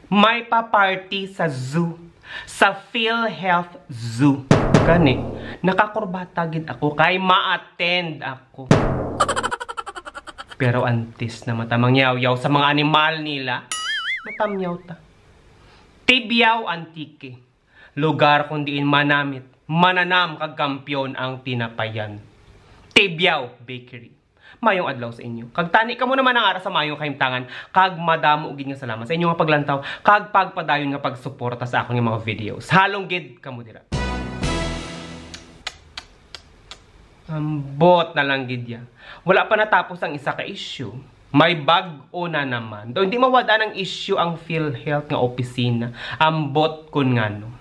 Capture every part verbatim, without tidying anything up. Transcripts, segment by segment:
May pa-party sa zoo. Sa PhilHealth Zoo. Gani, nakakurbata gid ako kay ma-attend ako. Pero antes na matamangyaw-yaw sa mga animal nila, matamyaw ta. Tibiao, Antique. Lugar kung diin manamit, mananam kag kampiyon ang tinapayan. Tibiao Bakery. Mayong adlaw sa inyo. Kag tani kamo naman ang ara sa mayong kahimtangan, kag madamo gid nga salamat sa inyo nga paglantaw kag pagpadayon nga pagsuporta sa akon nga mga videos. Halong gid kamo dira. Ambot na lang gid ya. Wala pa natapos ang isa ka issue. May bag-o na naman. Daw hindi mawad-an ang issue ang PhilHealth nga opisina. Ambot kun ngano.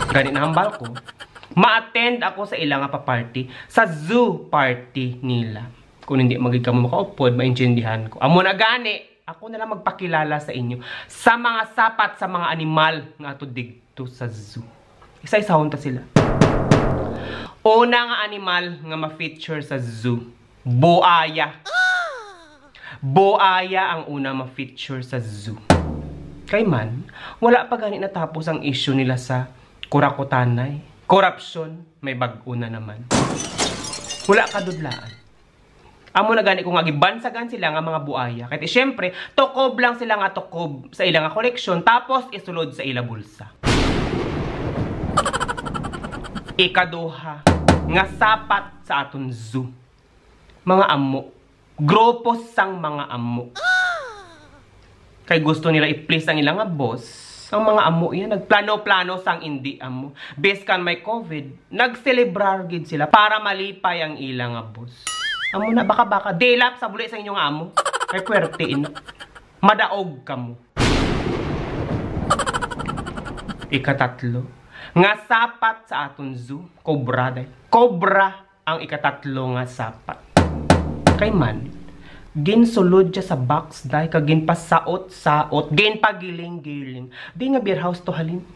Gani nahambal ko, ma-attend ako sa ila nga pa-party, sa zoo party nila. Kung hindi magid kamo makaupod, maintindihan ko. Amo na gani, ako na lang magpakilala sa inyo sa mga sapat sa mga animal nga ato digto sa zoo. Isa-isahon ta sila. Una nga animal nga ma-feature sa zoo, buaya. Buaya ang una ma-feature sa zoo. Kay man, wala pa gani natapos ang issue nila sa kurakutanay. Korupsyon, may bag-o na naman. Wala kadudlaan. Amo na gani ko nga gibansagan sila nga mga buaya. Kay siyempre, tukob lang sila nga tukob sa ila nga koleksyon, tapos isulod sa ila bulsa. Ikaduha, nga sapat sa aton zoo. Mga amo. Grupo sang mga amo. Kay gusto nila i-please ang ila nga boss. Ang mga amo yan, nagplano-plano sang indi amo. Biskan may covid, nagselebrar gid sila para malipay ang ila nga boss. Amo na, baka-baka, dilap sa buli sa inyo nga amo. Kay puwerte ina. Madaog kamo. Ikatatlo, nga sapat sa aton zoo, kobra day. Kobra ang ikatatlo nga sapat. Kay man, ginsulod siya sa box day, kag ginpasaot-saot, ginpagiling-giling. Di nga beer house to halin.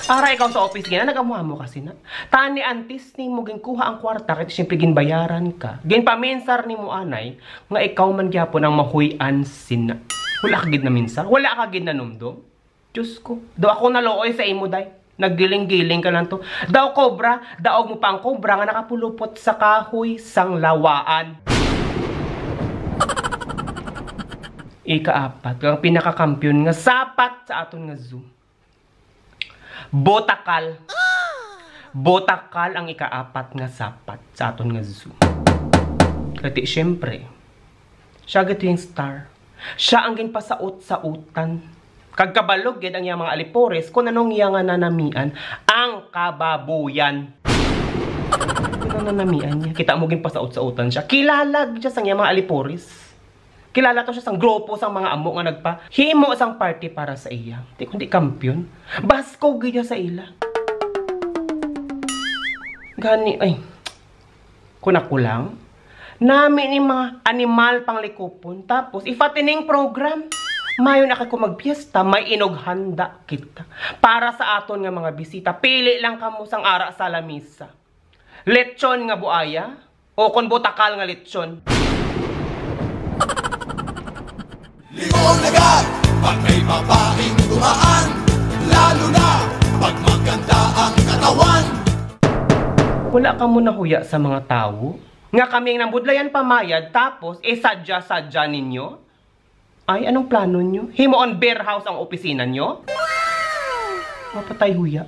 Ara ikaw sa office gina, nag-amo-amo ka sina. Tani antes nimo ginkuha ang kwarta, kay siyempre ginbayaran ka. Ginpaminsar nimo anay, nga ikaw man gyapon ang mahuy-an sina. Wala ka gid na minsar, wala ka gid na numdom. Diyos ko, daw ako naluoy sa imo, day. Naggiling-giling ka lang to. Daw kobra, daog mo pa ang kobra nga nakapulupot sa kahoy sang lawaan. Ikaapat, ang pinakakampiyon nga sapat sa aton nga zoo. Botakal. Botakal ang ikaapat nga sapat sa aton nga zoo. Kati, siyempre, siya gid yung star. Siya ang ginpasaot-saotan. Kag kabalo gid ang iyang mga alipores kung anong iya nga nanamian ang kababuyan. Kung anong nanamian niya, kita mo ginpasaot-saotan siya. Kilala gid siya sa iyang mga alipores. Kilala to siya sang grupo sang mga amo nga nagpahimo sang party para sa iya. Di kundi kampiyon. Basko gid siya sa ila. Gani, ay. Kung ako lang, nami ni mga animal panglikupon. Tapos, ifatining program. Mayo na kay kung magpiesta, may inog handa kita. Para sa aton nga mga bisita, pili lang kamo sang ara sa lamisa. Lechon nga buaya, o kon botakal nga lechon. Ligoon agad pag may babaeng dumaan, lalo na pag maganda ang katawan. Wala kamo nahuya sa mga tawo nga kami ang nambudlayan pamayad, tapos isadya-sadya ninyo? Ay, anong plano nyo? Himuon beer house ang opisina nyo? Mapatay huya.